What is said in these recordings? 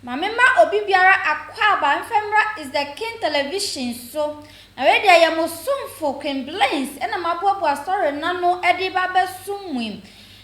Ma me ma obi biara akwaaba mfa mmra Is The King Television so. Na wei deɛ yɛ mo somfo Queen Blings na maboaboa story no ano de reba abɛsom mo yi.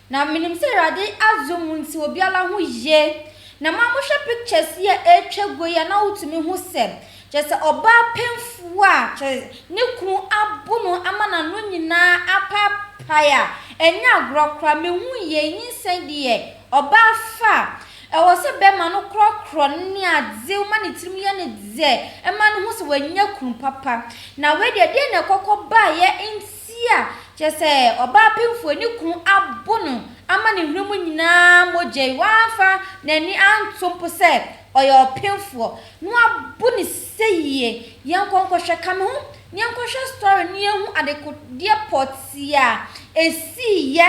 Na menim sɛ Awurade adom nti obiara ho ye. Na mo a mohwɛ pictures yi a ɛretwa guo yi a na wotumi hu sɛ kyerɛ sɛ ɔbaa pemfoɔ a kyerɛ ne kunu abo no ama n'ano nyinaa apaapae a ɛnyɛ agorɔ koraa. Mehu yei nyinsɛn deɛ ɔbaa fa a ɛwɔ sɛ bɛrima no korɔkorɔ no ne adze ma ne tirim yɛ no dɛ ɛma no hu sɛ wanya kunu papa. Na wei deɛ deɛn na ɛkɔkɔ baeɛ nti Ti a, kyerɛ sɛ, ɔbaa pemfoɔ ne kunu abo no ama ne hwene mu nyinaa mogya yi, wamfa n'ani anto mpo sɛ ɔyɛ ɔpemfoɔ, na wabo no sɛyie. Yɛnkɔ nkɔhwɛ, ka me ho na yɛnkɔhwɛ story no na yɛnhu adekodeɛ pɔtee a ɛsiiɛ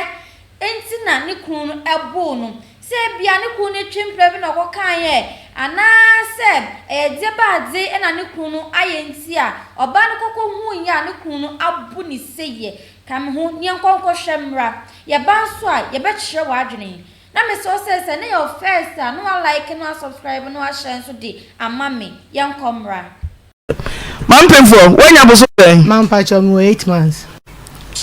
nti na ne kunu no boo no. Sɛ ebia ne kunu no twe mpena bi na ɔkɔkaeɛ, anaasɛ ɛyɛ deɛbɛadze na ne kunu no ayɛ nti a ɔbaa no kɔkɔhuiɛ a ne kunu no abo ne sɛiɛ. Ka me ho na yɛnkɔ nkɔhwɛ mmra. Yɛba nso a, yɛbɛkyerɛ w'adwene. Na mesrɛ wo sɛ, sɛ ɛnnɛ yɛ wo first a, na wa like na wa subscribe na wa share nso de ama me. Yɛnkɔ mmra. Mampemfoɔ, woanya boso bɛn? Ma mpakyɛw mewɔ 8 months.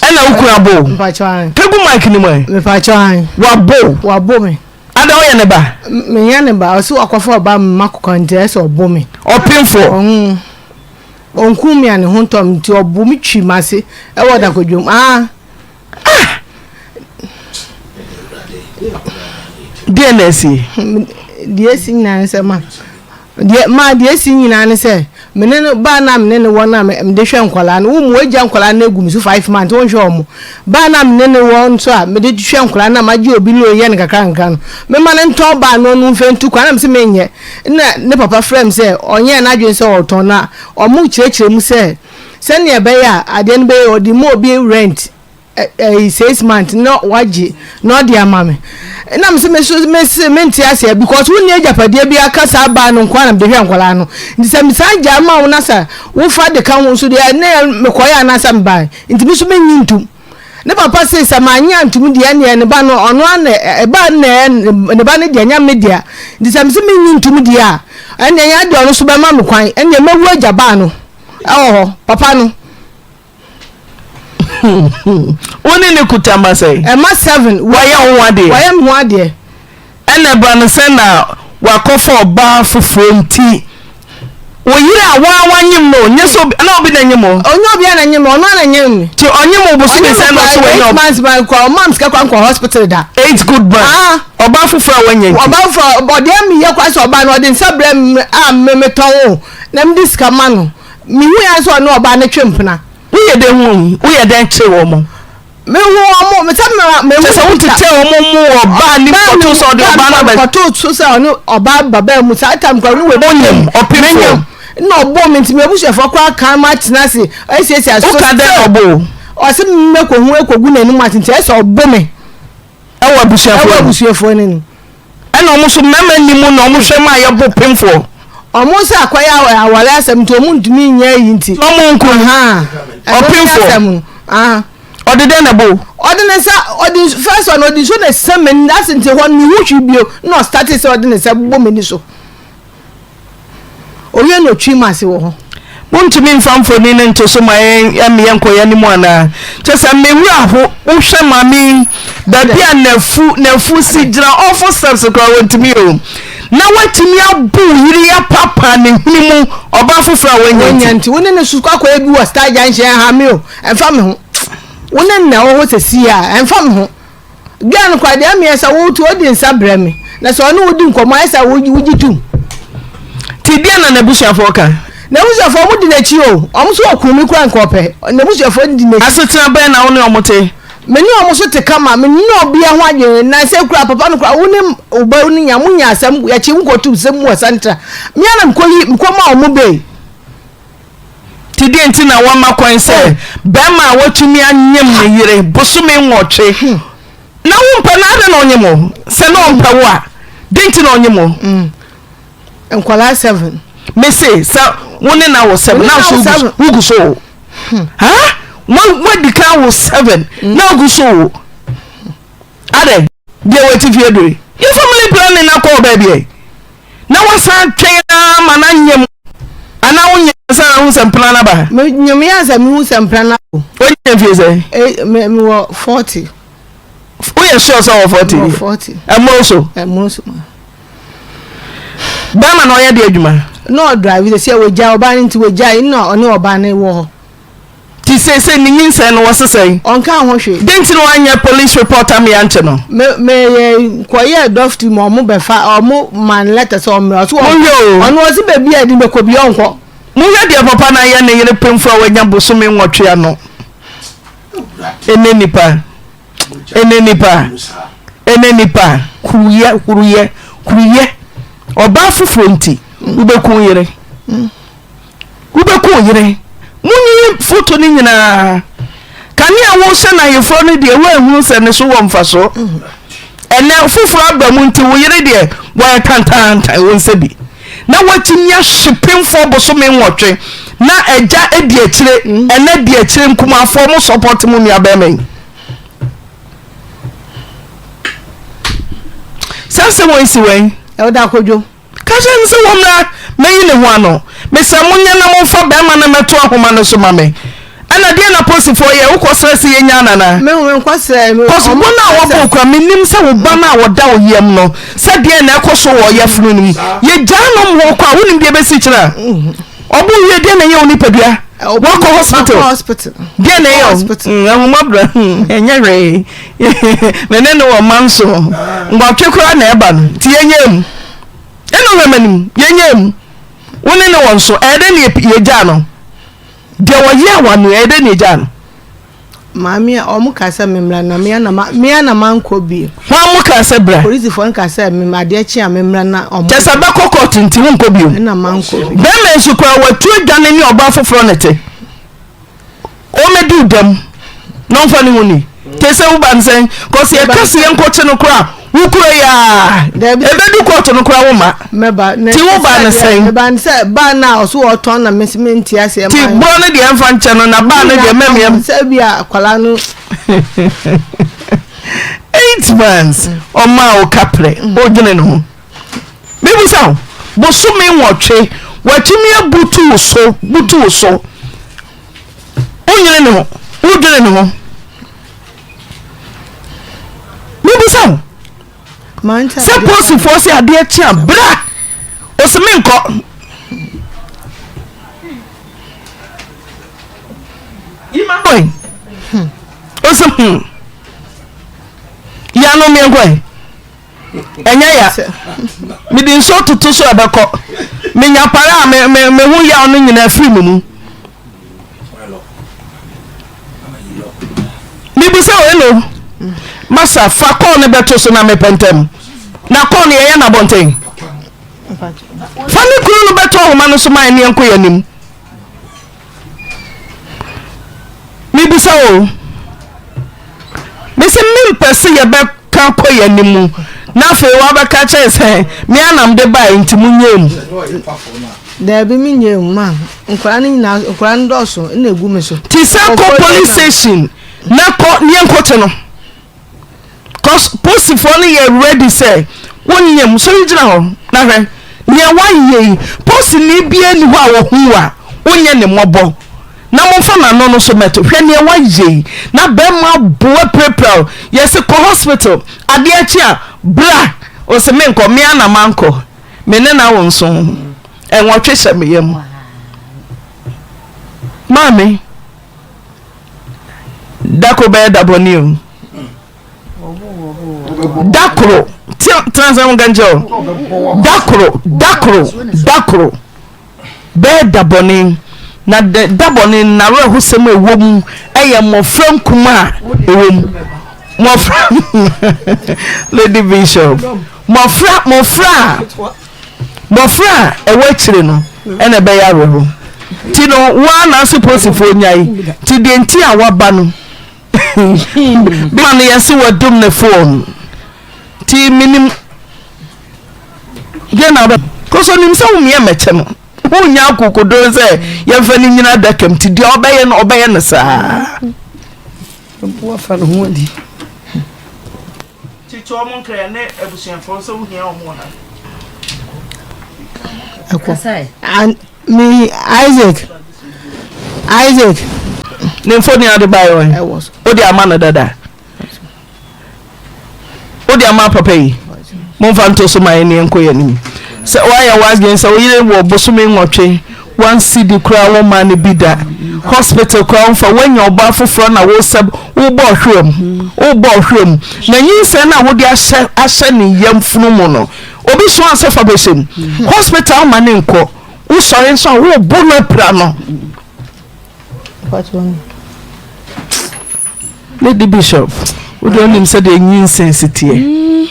Ɛna wo kunu abo? Mpakyɛw an. Kegu mic ni mu ɛ. Mepakyɛw an. Wabo? Wabo me. Ada woyɛ ne ba? Menyɛ ne ba. Ɔsi wakɔfa ɔba mma kɔkɔ nti ɛsɛ ɔbo me. Ɔpemfoɔ? Ɔho. Ɔnkum me a ne ho ntɔ me nti ɔbo me twi m'ase ɛwɔ dakodwom. Ah. Ah! Deɛ na asi? Deɛ asi nyinaa ne sɛ ma deɛ ma deɛ asi nyinaa ne sɛ me ne no baa na me ne no wɔ na mede hwɛ nkwadaa no wo mu wagya nkwadaa no agu me so five months wonhwɛ wɔn baa na me ne no wɔ nso a mede hwɛ nkwadaa no na magye obi loan yɛ no kakra nkakra no mema no ntɔn baa no ɔno mfɛ ntu kwan na mese menyɛ na ne papa frɛ me sɛ ɔnyɛ n'adwene sɛ ɔtɔn na ɔmo kyerɛkyerɛ mu sɛ Sɛnea ɛbɛyɛ a adeɛ no bɛyɛ ɔde ma obi rent ɛyi six months na wagye na ɔde ama me na me se me so me se me nte aseɛ because wo ni agyapadeɛ bi aka saa baa no nkoa na mede hwɛ nkwadaa no nti sɛ mesan gya ma wo na sɛ wofa de ka ho nso deɛ ne mekɔyɛ anaasɛ mebae nti me so menyi ntom ne papa se sɛ manye antom deɛ ɛneɛ ne ba no ɔno a na ɛba na ɛyɛ ne ba no deɛ nyɛ me dea nti sɛ me se menyi ntom deɛ a ɛneɛ nyɛ adeɛ ɔno so bɛma me kwan ɛneɛ mɛwu agya baa no ɛwɔ hɔ papa no. Wo ne ne kuta mma sɛn? Ɛma seven. Wayɛ wo ho adeɛ? Wayɛ me ho adeɛ. Ɛna ɛba no sɛ na wakɔfa ɔbaa foforɔ nti wo yere a waa wanyem no nyɛ sɛ obi na obi na nyem o. Ɔnyɛ obi a na nyem ɔno a na nyem me. Ti ɔnyem wo bosome sɛn na ɔso wanya. Eight months ma nkɔ ɔma sika kɔ nkɔ hospital da. Eight good months. Ah. Ɔbaa foforɔ a wanya nti. Ɔbaa foforɔ ɔde ɛmi yɛ kora sɛ ɔbaa no ɔde nsa brɛ mi a me metɔn o. Na mede sika ma no. Mehui ara sɛ ɔne ɔbaa no twe mpena. Woyɛ dɛn hui? Woyɛ dɛn kyee wɔn? Mehu wɔn, sɛ me mehu. Kyerɛ sɛ wotetee wɔn mu wɔ ɔbaa no kɔtoo sɛ ɔde ɔbaa no abɛ. Kɔtoo so sɛ ɔne ɔbaa ba baa mu saa tam kora ne wɔ. Onyim ɔpemfoɔ. Na ɔbɔ me nti m'abusuafoɔ koraa kan ma atena ase asiesie aso. Woka dɛn na ɔbɔ wo? Ɔse mɛkɔhu akɔgu n'anim ase nti ɛsɛ ɔbɔ me. Ɛwɔ abusuafoɔ Ɛwɔ abusuafoɔ no anim. Ɛna ɔmo nso mmarima nni mu na ɔmo hwɛ ma yɛbo pemfoɔ. Ɔmo nso akɔyɛ aware asɛm nti ɔmo ntumi nyɛ ayi nti. Ɔmo nko. Ɔpemfoɔ. Ɔde dɛn na ɛbo? Ɔde ne nsa ɔde first one ɔde nsuo na ɛsɛ m'ani ase nti hɔ no mehu hwee bio na ɔstate sɛ ɔde ne nsa bɔ m'ani so. Owie na otwi mu ase wɔ hɔ. Montumi mfa mfoni no nto so ma yɛn ɛme yɛnkɔ yɛn anim anaa? Kyerɛ sɛ me werɛ aho wohwɛ maame yi baabi a n'afu n'afu si gyina awful steps koraa wɔntumi o na watumi abo wo yere yi apapaa ne hwene mu ɔbaa foforɔ a wanya Wanya nti. nti wo ne no so kɔ akɔyɛ bi wɔ Star Junction ɛha me o ɛmfa me ho wo ne no na ɛwɔ hɔ sɛsi a ɛmfa me ho. Girl no koraa deɛ ɛmeɛ sɛ wo to odi nsa brɛ me na sɛ ɔne wo di nkɔmmɔ ayɛ sɛ wogye tom. Nti deɛn na n'abusuafoɔ ka? N'abusuafoɔ ɔmo di n'akyi o ɔmo nso ɔkuu me koraa nka ɔpɛ n'abusuafoɔ di n'akyi. Asetena bɛn na wo ne ɔmo te? Me ne ɔmo so te kama me ne obia ho adwene nansɛ koraa papa no koraa wo ne wo ba no nya mo nya asɛm yɛkye wo kɔto sɛm mu wɔ santra me ara na mekɔ yi mekɔ ma ɔmo bail. Nti deɛn nti na woama kwan sɛ bɛrima a watumi anyem ne yere bosome nwɔtwe na wompɛ no adɛn na ɔnyem wo sɛ na ɔmpɛ wo a deɛn nti na ɔnyem wo nkwadaa seven mese sɛ wo ne na wo seven na so wogu so wo ha woadi kan wo seven na wogu so wo adɛn deɛ wɔati fie dure yɛ family planning na kɔɔ baabi ɛ. Na woasan atwɛn ara ma no anyem anaa wonyem ansa na wohu sɛ mpena no aba? Menyem yɛ ansa mehu sɛ mpena no aba. Wonya mfie sɛn? Eh, me mewɔ 40. Woyɛ sure sɛ wɔ 40? Mewɔ 40. Ɛmmoro so? Ɛmmoro so ma. Bɛrima na ɔyɛ de adwuma? Na ɔdrive sɛ sɛ wɔgya ɔbaa no nti wɔgyae na ɔne ɔbaa no wɔ hɔ. Nti seesei ne nyinsɛn no wɔse sɛn? Ɔnkaa ho hwee. Dɛn nti na wanyɛ police report ama yɛankye no? Me meyɛ kɔyɛɛ dɔfti ma ɔmo bɛfa ɔmo ma no lɛtɛ sɛ ɔmmra ɔse ɔnkɔ. Monhwɛ o. Ɔno ɔse baabi a yɛde no bɛkɔ biara ɔnkɔ. Monhwɛ deɛ papa no ayɛ ne yere pemfo a wanya bosome nwɔtwe ano. Ɛnɛ nipa. Ɛnɛ nipa. Ɛnɛ nipa. Huruyɛ huruyɛ huruyɛ. Ɔbaa foforɔ nti wobɛku wo yere. Wobɛku wo yere. Monyiyi foto no nyinaa. Kanea a wohyɛ no ayeforɔ no deɛ woanhunu sɛ ne so wɔ mfasoɔ. Ɛnɛ foforɔ aba mu nti wo yere deɛ wɔyɛ tantaantan wo nsɛ bi. Na woatumi ahye pemfoɔ bosome nwɔtwe na agya di akyire ɛnɛ di akyire nkumafoɔ mo sɔpɔte mo nua bɛrima yi. Saa asɛm wei si wɛn? Ɛwɔ akodwo. Ka kyerɛ no sɛ wɔmmra mmɛyi ne ho ano. Mesrɛ monyɛ na momfa barima no mmɛto ahoma no so ma me. Ɛna deɛn na apolisifoɔ yɛ? Wokɔsrɛ sɛ yɛnyaa no anaa? Me menkɔsrɛ. Me, Cause ɔmo wo no a ka wɔbɔ sɛ. wo koraa mennim sɛ wo ba no a ɔda wo yam no sɛ deɛn na ɛkɔ so wɔ yafunu no mu. Yɛgyaa no ma ɔkɔ a wonim deɛ ɛbɛsi kyerɛ a? Ɔbo wie deɛn na ɛyɛ wo nipadua? Woakɔ hospital? Makɔ hospital. Deɛn na ɛyɛ wo? Hospital. Mm, ahummɔborɔ hmm, ɛnyɛ hwee. Me ne no wɔ mma nso. Nwɔtwe koraa na ɛba no nti yɛnyɛ mu. Ɛna ɔhwɛ m'anim yɛnyɛ mu. Wo ne no wɔ nso ɛyɛ dɛn na yɛgyaa no? Deɛ ɔyɛɛ w'ano ɛyɛ dɛn na yɛgyaa no? Maame a wɔn kaa sɛ memmra na mea na ma mea na mankɔ bi. Hwan mo kaa sɛ bra? Polisifoɔ no kaa sɛ mem adeɛ kye a memmra na wɔn. Kyɛ sɛ bɛkɔ kɔɔto nti wonkɔ bio. Ɛna mankɔ bi. Bɛrima nso koraa watu adwane ne ɔbaa foforɔ ne te. Ɔmmɛdi wo dɛm na ɔmfa ne ho ni. Te sɛ wo ba no sɛn? Kɔsi yɛka se yɛnkɔkye no koraa wo kura yi aa ɛbɛdu kɔɔto no koraa wo ma. Mɛba Ti wo ba no sɛn? Mɛba no sɛ baa no a ɔso ɔtɔn na me mente aseɛ. Ti borɔ no deɛ ɛmfa nkyɛ no na baa no deɛ mɛmeɛm. Sɛ bi a akwadaa no. Eight months ɔmaa wo kaprɛ wodwene ne ho. Mebisa wo bosome nwɔtwe watumi abutu wo so butu wo so wonyene ne ho wodwene ne ho. Mebisa wo. Sɛ posifoɔ sɛ adeɛ kye a bra ɔsɛ menkɔ yima kɔe ɔsɛ hmm yano meɛnkɔe ɛnyɛ ya mede nsuo toto so ɛbɛkɔ menya pare a me ho yaw no nyinaa firi me mu Mebisa o hello masa fa kɔɔ no bɛto so na mepɛ ntɛm na kɔɔ no yɛyɛ no abɔnten fa ne kunu no bɛto ahoma no so ma ɛne ɛnkɔ yɛ anim mebisa o mese mempɛ se yɛbɛka kɔ yɛ anim mu na afei wabɛka kyerɛ sɛ me anam de bae nti monyɛ mu Daabi me nyɛ mu ma nkwadaa no nyinaa nkwadaa no dɔɔso na egu me so. Ti sɛ kɔ police station na kɔ ne yɛn kɔte no cause posifoɔ no yɛ ready sɛ wonyɛ mu sɔre gyina hɔ na hwɛ nea wayɛ yi posini biara ni hɔ a wɔhu a wonyɛ ne mmɔbɔ na momfa n'ano no so mɛto hwɛ nea wayɛ yi na bɛrima boa pirapira yɛse kɔ hospital adeɛ akyi a bra ɔsɛ menkɔ mea na mankɔ Me ne no awo nso nwɔtwe hyɛ me yam. Maame, da koro bɛyɛ da bɔne o. Da koro, tena sɛ nka nkyɛ o. Da koro, da koro, da koro bɛyɛ da bɔne. Na da bɔne n'awerɛhosɛm a ɛwɔ mu yɛ mmɔfra nkumaa a ɛwɔ mu. Mmɔfra, Lady Bishop. Mmɔfra mmɔfra a mmɔfra a ɛwɔ akyire no ɛna ɛbɛyɛ awerɛho nti no wo ara na ase posifoɔ nyae nti deɛ nti a waba no bima no yɛse wadum ne phone nti menim deɛ na wobɛ kɔsɔ nim sɛ womeɛ mɛkyɛ no wonya akokodoro sɛ yɛmfa no nyina adaka mu nti deɛ ɔbɛyɛ no ɔbɛyɛ no saa Wafa ne ho adi. Tete wɔn nkra ne abusuafoɔ sɛ wohia wɔn wɔ ha. Ɛkɔ. Me Isaac Isaac. Ne mfoni a wode baeɛ wɔ he? Ɛwɔ so. Wode ama no dada? Wode ama papa yi? Momfa nto so ma yɛn ne yɛnkɔ yɛn anim. Sɛ woayɛ w'adwene sɛ wo yere wɔ bosome nwɔtwe, one cedi koraa wommaa no bi da, hospital koraa womfa, woanya ɔbaa foforɔ na wosɛ wobɔ ɔhwerɛm, wobɔ ɔhwerɛm. Na nyinsɛn no a wode ahyɛ ahyɛ ne yamfunu mu no, obi soa sɛ fa bɛhyɛ mu. Hospital woma ne nkɔ, wosɔre nso a wobo no apira no. Lady Bishop, wo deɛ wonim sɛdeɛ nyinsɛn si teɛ. Mm.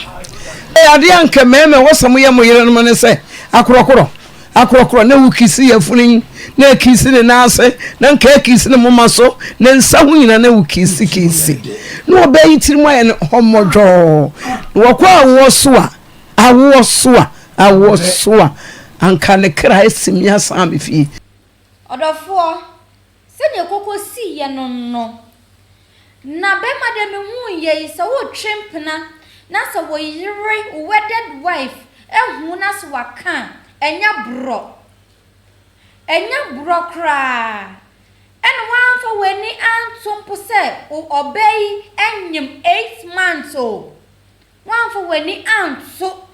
Adeɛ a nka mmarima ɛwɔ sɛ moyɛ mo yerenom ne sɛ akorɔkorɔ akorɔkorɔ na wokisi yafunu yi na akisi ne nan ase na nka akisi ne moma so ne nsa ho nyina na wokisi kisi na ɔbaa yi tirim ayɛ no hɔmmɔdwɔɔ na wɔkɔ awoɔ so a awoɔ so a awoɔ so a anka ne kra asi me asan me fie. Ɔdɔfoɔ, sɛdeɛ koko siiɛ no no, na bɛrima deɛ mehuu yei, sɛ woretwe mpena na sɛ wo yere, wo wedded wife, ahu na sɛ waka a, ɛnyɛ borɔ. Ɛnyɛ borɔ koraa. Ɛna woamfa w'ani anto mpo sɛ wo ɔbaa yi nyem eight months o. Woamfa w'ani anto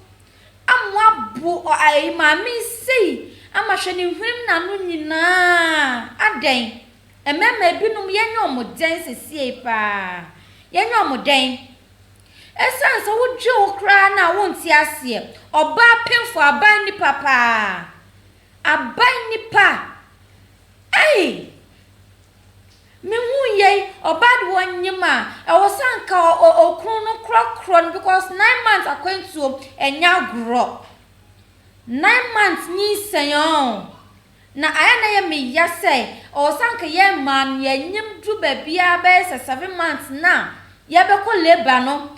ama woabu ayi maame yi sei ama hwɛ ne hwenem n'ano nyinaa adɛn? Mmarima ebinom yɛnyɛ wɔn dɛn sesiei paa? Yɛnyɛ wɔn dɛn? Esiane sɛ wodwe wo koraa no a wonte aseɛ. Ɔbaa pemfo aban nipa paa. Aban nipa. Ei! Mehuu yei, ɔbaa de ɔnyem a, ɛwɔ sɛ anka okunu no korɔkorɔ no because nine months akwantuo ɛnyɛ agorɔ. Nine months nyinsɛn ɔɔ. Na ayɛ na ɛyɛ me ya sɛ ɛwɔ sɛ anka yɛn mmaa no yɛnyem duru baabiara bɛyɛ sɛ seven months na yɛbɛkɔ labour no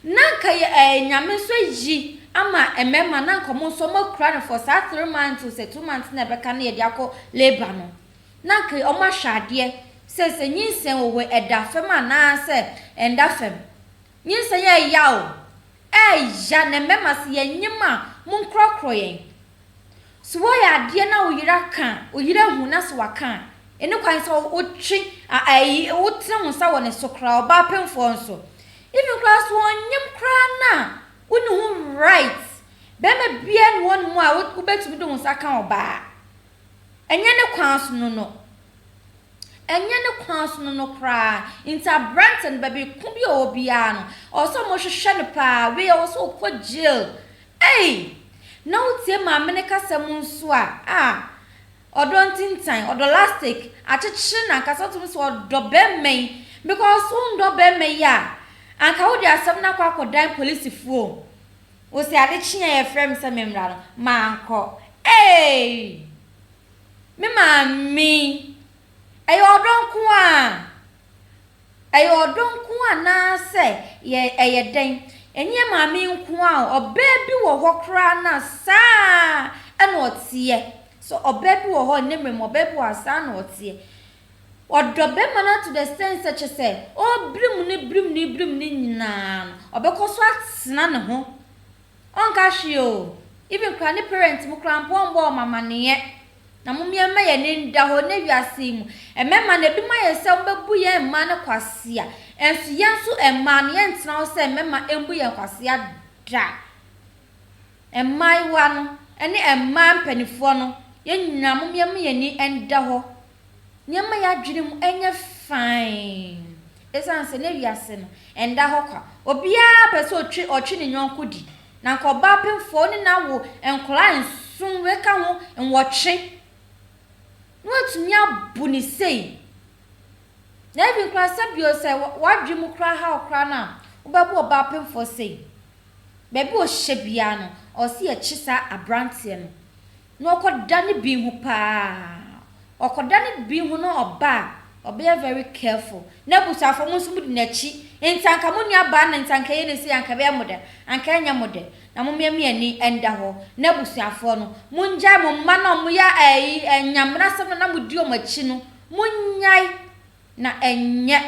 na anka yɛ ɛɛ Nyame nso ayi ama mmarima na anka wɔn nso wɔakura no for saa three months o sɛ two months na ɛbɛka na yɛde akɔ labour no. Na anka wɔahwɛ adeɛ sɛ sɛ nyinsɛn wɔ hɔ ɛda fam anaa sɛ ɛnda fam. Nyinsɛn yɛ ɛya o, ɛya na mmarima sɛ yɛnyem a monkorɔkorɔ yɛn. Sɛ woayɛ adeɛ na wo yere aka a, wo yere ahu na sɛ waka a, ɛni kwan sɛ wotwe ayi wotene wo nsa wɔ ne so koraa, ɔbaa pemfoɔ nso. Even koraa sɛ ɔnyem koraa no a, wonni ho right. Barima biara nni hɔnom a wobɛtumi de wo nsa aka ɔbaa. Ɛnyɛ ne kwan so no no. Ɛnyɛ ne kwan so no no koraa. Nti aberante no, baabi ko bi a ɔwɔ biara no, ɔwɔ sɛ wɔhwehwɛ no paa. Wei ɔwɔ sɛ ɔkɔ jail. Ei! Na wotie maame no kasa mu nso a, ah, ɔdɔ ntintan, ɔdɔ lastic, akyekyere no ankasa. Wotumi sɛ ɔdɔ bɛrima yi. Because wondɔ bɛrima yi a, anka wode asɛm no akɔ akɔdan polisifoɔ. Wo se ade kye a yɛfrɛ me sɛ memmra no, mankɔ. Eei! Me maame, ɛyɛ ɔdɔ nko ara? Ɛyɛ ɔdɔ nko ara anaasɛ yɛ ɛyɛ dɛn? Ɛnyɛ yɛn maame nko ara o, ɔbaa bi wɔ hɔ koraa no a, saa ara na ɔteɛ. Sɛ ɔbaa bi wɔ hɔ nnɛ mmerɛ mu, ɔbaa bi wɔ hɔ a, saa na ɔteɛ. Ɔdɔ bɛrima no to the extent sɛ kyerɛ sɛ ɔrebirim no birim no birim no nyinaa no, ɔbɛkɔ so atena ne ho. Ɔnka hwee o. Even koraa ne parents mo koraa mpo ɔmbɔ wɔn amaneɛ. Na mom yɛmma yɛn ani nda hɔ nnɛ wiase yi mu. Mmarima no ebinom ayɛ sɛ wɔbɛbu yɛn mmaa no kwasea. Nso yɛn nso mmaa no yɛntena hɔ sɛ mmarima mbu yɛn kwasea da. Mmaayewa no ne mmaa mpanimfoɔ no, yɛn nyinaa mom yɛmma yɛn ani nda hɔ. Nneɛma yɛn adwene mu nyɛ fann. Esiane sɛ na wiase no nda hɔ kwa. Obiara pɛ sɛ ɔtwe ɔtwe ne yɔnko di. Na anka ɔbaa pemfoɔ ne no awo nkwadaa nson, wei ka ho nwɔtwe. Na watumi abu ne sei. Na even koraa sɛ bio sɛ w'adwene mu koraa haw koraa no a, wobɛbo ɔbaa pemfoɔ sei. Baabi a ɔhyɛ biara no, ɔwɔ sɛ yɛkye saa aberanteɛ no. Na ɔkɔda ne bi ho paa. Ɔkɔda ne bi ho na ɔba a, ɔbɛyɛ very careful. N'abusuafoɔ mo nso modi n'akyi. Nti anka mo nua baa no nti anka ɛyɛ no sei anka ɛbɛyɛ mo dɛ? Anka ɛnyɛ mo dɛ. Na mo mmea mo ani nda hɔ. N'abusuafoɔ no, mongyae mo mma no a wɔyɛ ɛyi nyamena asɛm no na modi wɔn akyi no, monnyae. Na ɛnyɛ,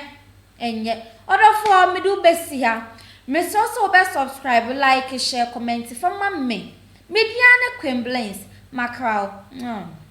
ɛnyɛ. Ɔdɔfoɔ, mede wo bɛsi ha. Mesrɛ wo sɛ wobɛ subscribe, like, share, comment fa ma me. Me din ara ne Queen Blings. Mackerel. Mwah.